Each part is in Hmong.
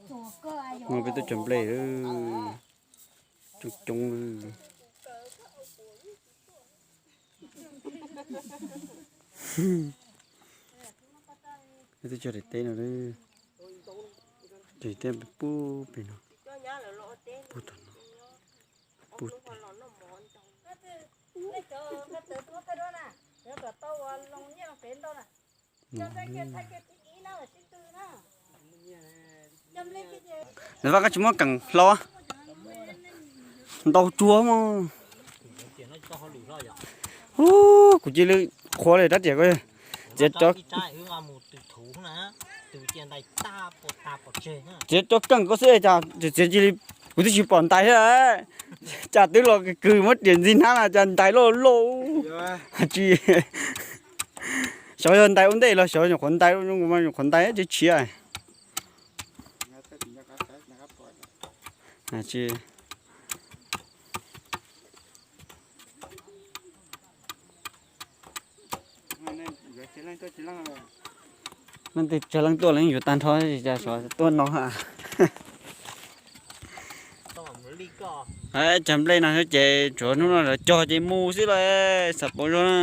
Mus peb tuaj cog nplej, coob coob. Peb tuaj cog daim teb no, daim teb pub pem no, pub tom no, pub pem. Nws vaj koj tsis muab keem hlo, ntau tsuag mog. Ub, kuv cia li qhuav li rab riam ko. Txiav cov, txiav cov keem ko xwb cas txiav cia li, kuv twb tsis pom ntais thiab. Cas twb los kws muab riam ntxig hnab na cas ntais loj loj. Tsis, xyov yog ntais ua ntej los xyov nyuam qhuav ntais, nyuam qhuav ntais tsis tshiav. Leej twg tsawg leej tuaj los yeej yuav tag nrho, cas xyov tuaj no. Cog nplej no ces tsuav hnub no lawv cog ces mus xwb los xav pauv zog na.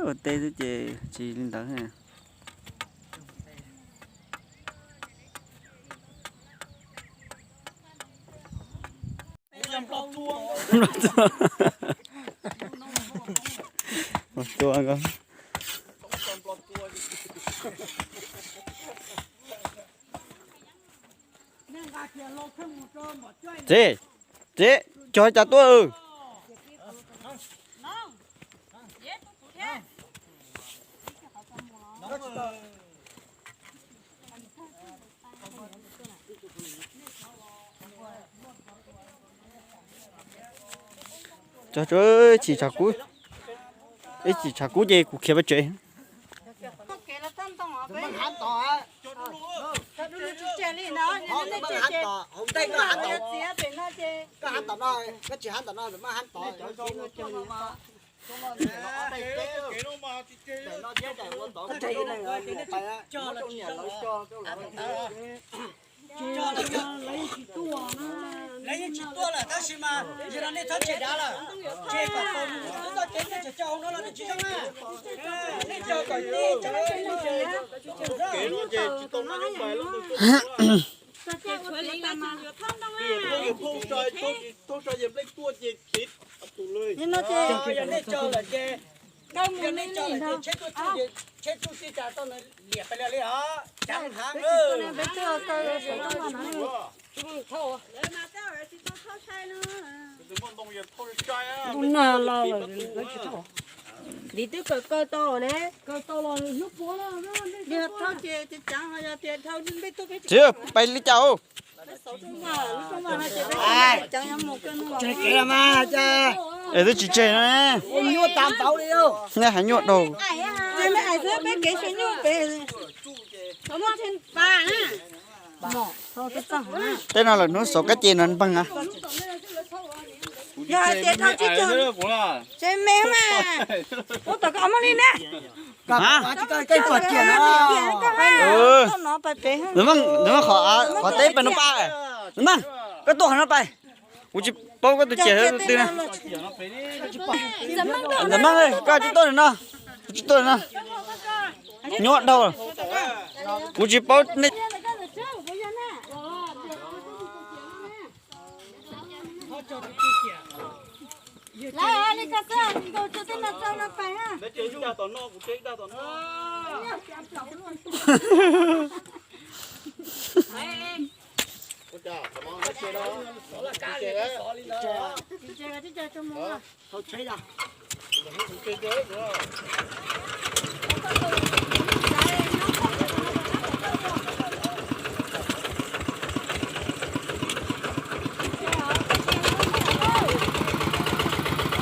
Ua teb xwb ces tsis li ntawd. Txiv, txiv, cog cas tuaj. Cog tsuav ib chim tshav kub, ib chim tshav kub ces kuv khiav pab tsev. Lawv yeej tsis tuaj lawm tab sis mas yog no nej thov tshem dav lawm, tshem kom tau mus txoj kev nej tseem coj hauv no los nej tsis zoo na. Nej cog kom tij cog nej tseem, yog nej cog lawm ces, yog nej cog lawm ces tsheb tsuj tij tas tau liam pes li os, cav heev. Ntuj nag los lawm tsis thauj. Vim twb kaw kaw tau ne. Kaw tau los hnub puav, yog thauj ces cav, yog tias dhau npej tuaj peb tsis, peb pais li cas. Es twb tsis tseg no ne. Nej hais nyuaj dhau. Tej no lawm hnub xaus kab ces no npeeg na. Yog hais tias dhau tsis cog, tsev me mas ua tom koj muaj li na. Nws muaj qhov, qhov teb pem no pais. Nws muaj, koj tuaj qhov no pais. Kuv tsis paub koj tus ciam twg na. Ntawm no, koj tsis tuaj no, kuv tsis tuaj no. Nyuaj dhau. Kuv tsis paub nej.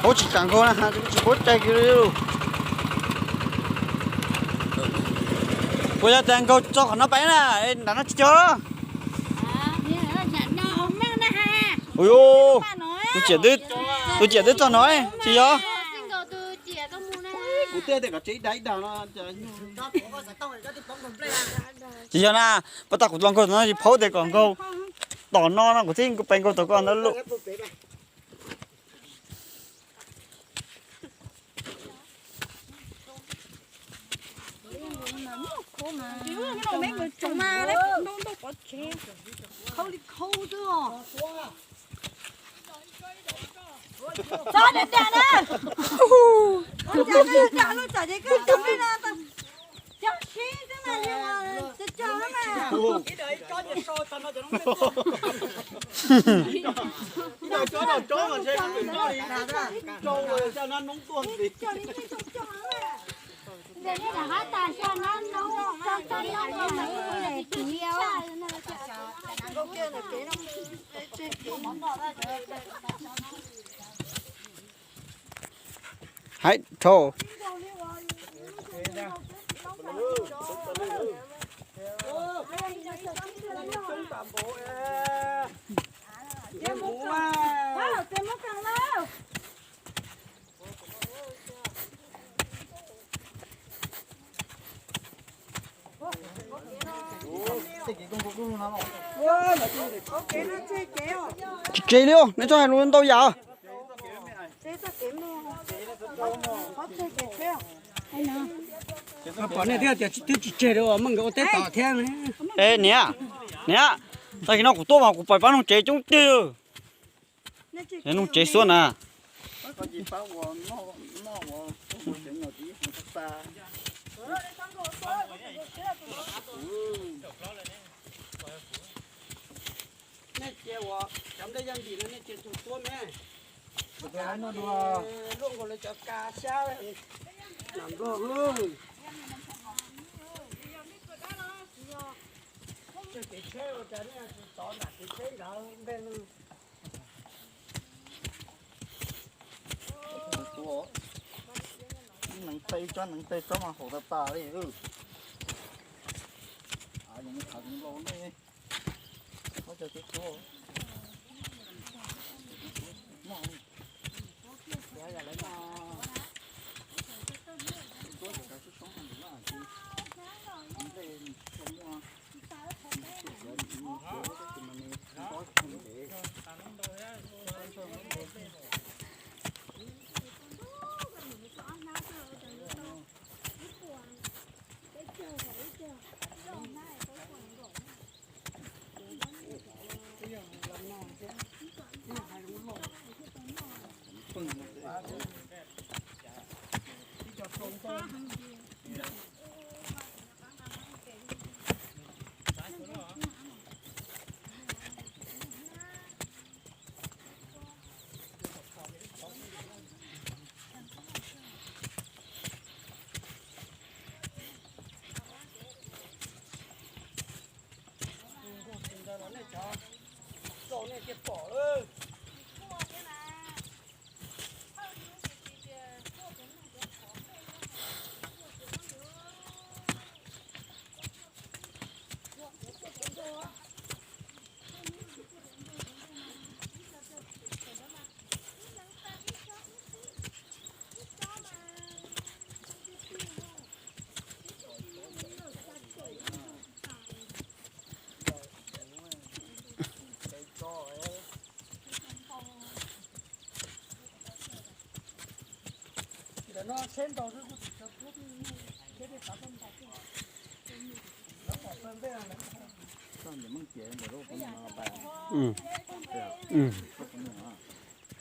Paub tsis kam nkaug na, tsis paub cai kiag li. Puas yog tias nkaug txog qhov no pais na, nram no tsis cog. Tus ciam twb, tus ciam twb txog no tsis yog. Tsis yog na, pab tag kuv dlo nkaug no tsis phaub tias kom nkaug tom no no kuv thiaj pais nkaug tom ko ntawd lauj. Hais rau. Tsis tseg li, nej txhob hais lus ntau yam. Pom nej thiab tias twb tsis tseg li, muaj nkawd ua teb tom thiab. E niam, niam, tag kis no kuv tuaj mas kuv pom pab noog tsev coob tiag. Noog tsev xuab na. Nej cia ua cov nplej yaj ntim no nej cia tug tuab me. Luaj nkaus lawv cov ka xyab nam nplog. Tseg kev tsheb ua cas nej tsis tov nram kev tsheb nrad npe. Neev teb tsob, neev teb tsob mas haum tas tas li. Los nej,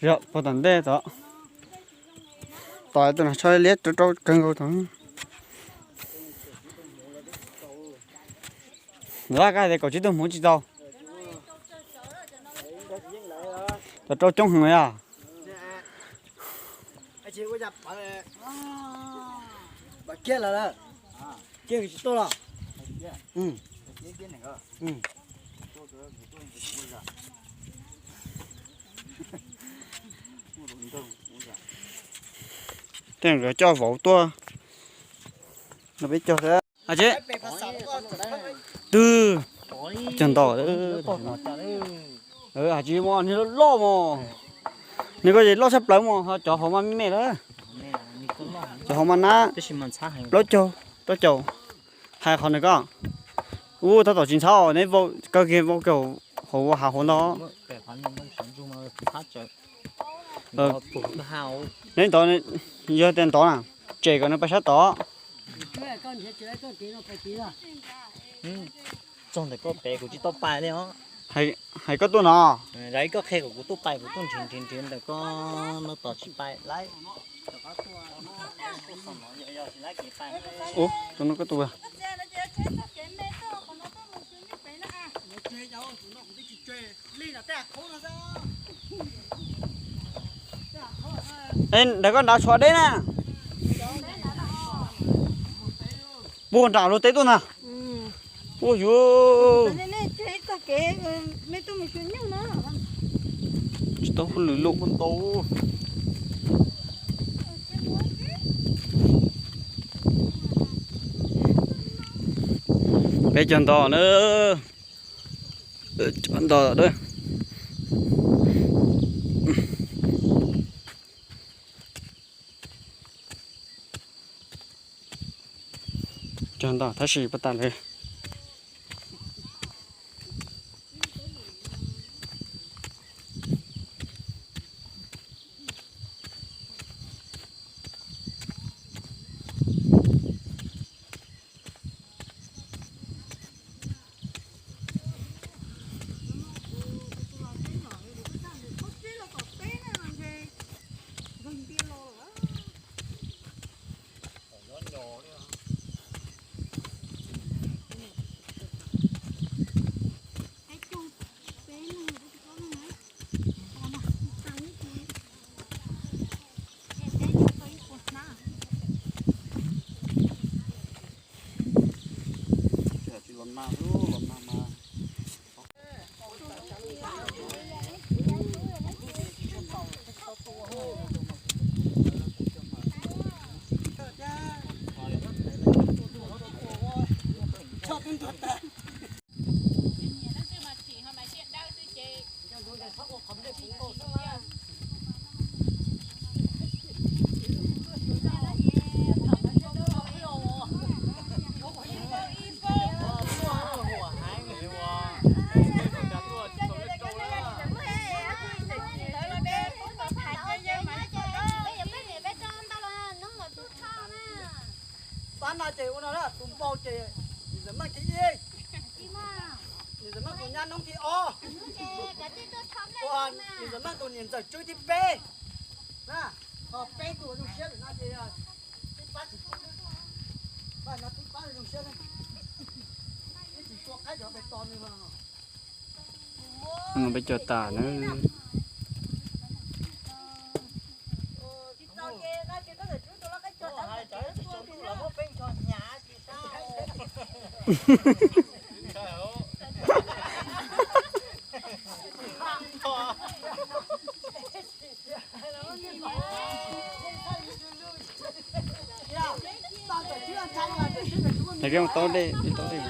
Yog puag tom ntej tod, tos tus no tsho liab rau rau kawg nkaus tod. Laj kab tias kaum tsib tug hmuv tsis tau. Cov rau coob heev yog. Kiag lawm, kiag tsis tuaj los. Tej nkawd coj vauv tuaj no peb cog thiab. Tsis, twg cog ntau. Hais tsis mos, nws loj mos. Nws ko ces loj tshaj plaws mos, ho cov hauv mas me me lawm. Cov hauv mas nab plaub caug, rau caum. Hais qhov nws koj. Ub, tab tom tsis ntxhab, neb vau kawg kiag, vau kiag hauv hav hauv ntag. Neb ntov, yog tias ntov na, tsem kom nws pais sab tod. Txog ntawm koj pem kuv tsis tau pais li os. Hais koj tuaj no. Koj qhia kom kuv tuaj pais, kuv tuaj nrhiav nrhiav nrhiav ntawm koj no tos tsis pais lawm. Ub, tus no koj tus. Ntawm koj nrad tshuav deb na. Puag nram luag teb tuaj na. Ua yuav. Tsis tau hauj lwm loj ntau. Peb cog ntog na. Cog ntog na. Cog ntog tab sis puas tas lawm. Pab no ces ua no na, tus npau ces Niam Ntxawm Meej thib ib, Niam Ntxawm Meej tus nyab noob thib ob, Niam Ntxawm Meej tus niam ntxawm tswb thib peb. Na, ho peb tug zoo siab lawm no ces pab tsis pub, pab no twb pab zoo siab, ib tsis tua qaib cov pes tos nws. Peb cog tas na. Hais kiag mus tau dej, ib tau dej.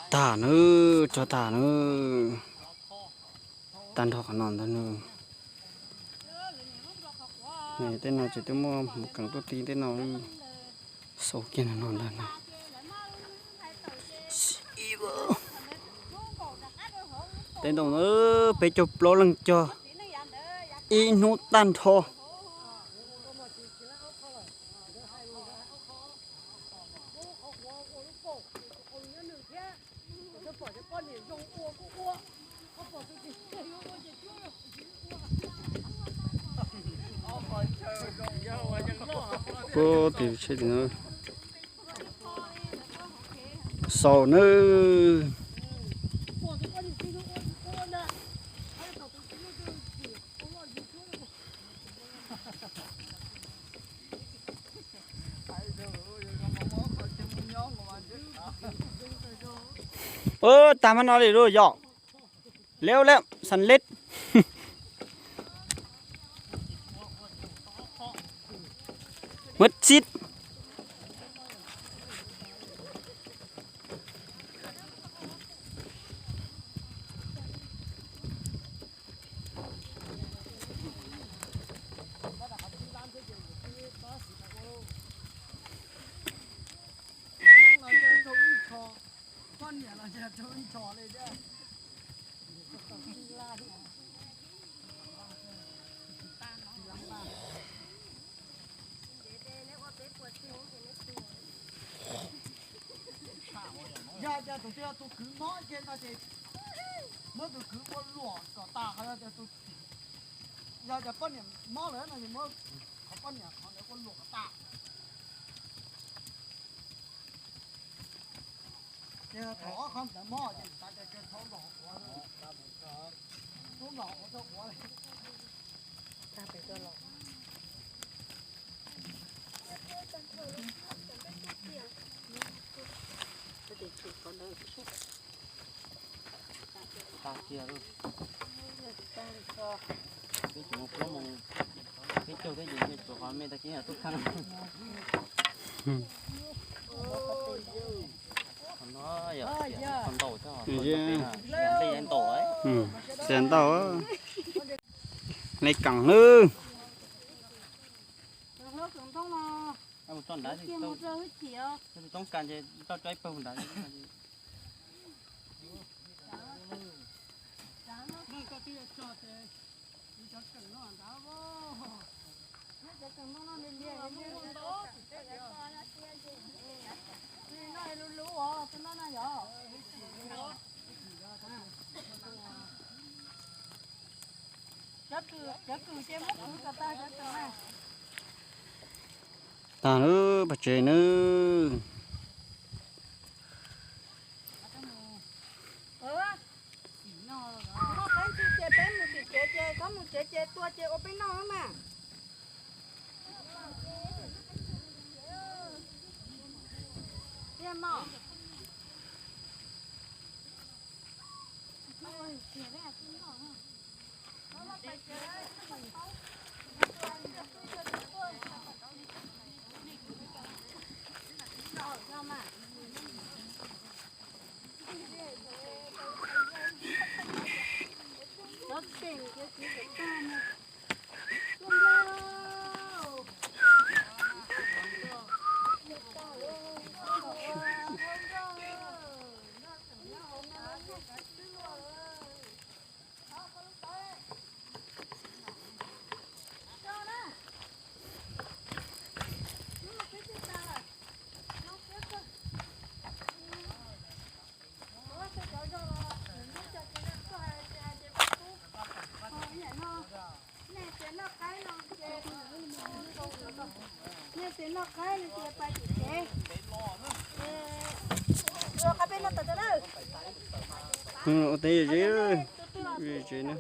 Tag nawb, tso tag nawb. Tag nrho qhov no ntag nawb. Tej no ces twb muaj hmoov keev tuaj ti tej no, xau kiag no ntag nawb. Tej ntoo na, peb caug plaub leeg cog ib hnub tag nrho. Puag tim tsheb tim no xaus nawb. Ơ, tag mab no li lawm yom. Leb leb, xanh leb. Mướt xít. Yog tias tus twg yog tus kwv mob ces no ces muab tus kwv ua luam kom tas, ho yog tias tus, yog tias poj niam mob lawm no ces muab qhov poj niam qhov ntawd ua luam kom tas. Ces thaum ob qhov ntawd mob ces tas ces thaum los quav, tub los quav rau quav li. Tag kiag lauj. Peb tsuas mus plaub moos peb caug thiab ces tsuas qhov me tag kis tub kheej. Qhov no yog qhov ntaus, ntau, xiav ntau. Li keem nawb. Tso nrad, toob kas ces tso ib pawg nrad. Tag nawb, pab tsev nawb. Muaj qab ntsis ces peb mus tim tsev ces koj mus tsev ces tua ces ua peb noj mas. Nej tsis noj qaib no ces pais tim tsev. Ua qab peb noj tas tau na. Ua teb ze, ze na.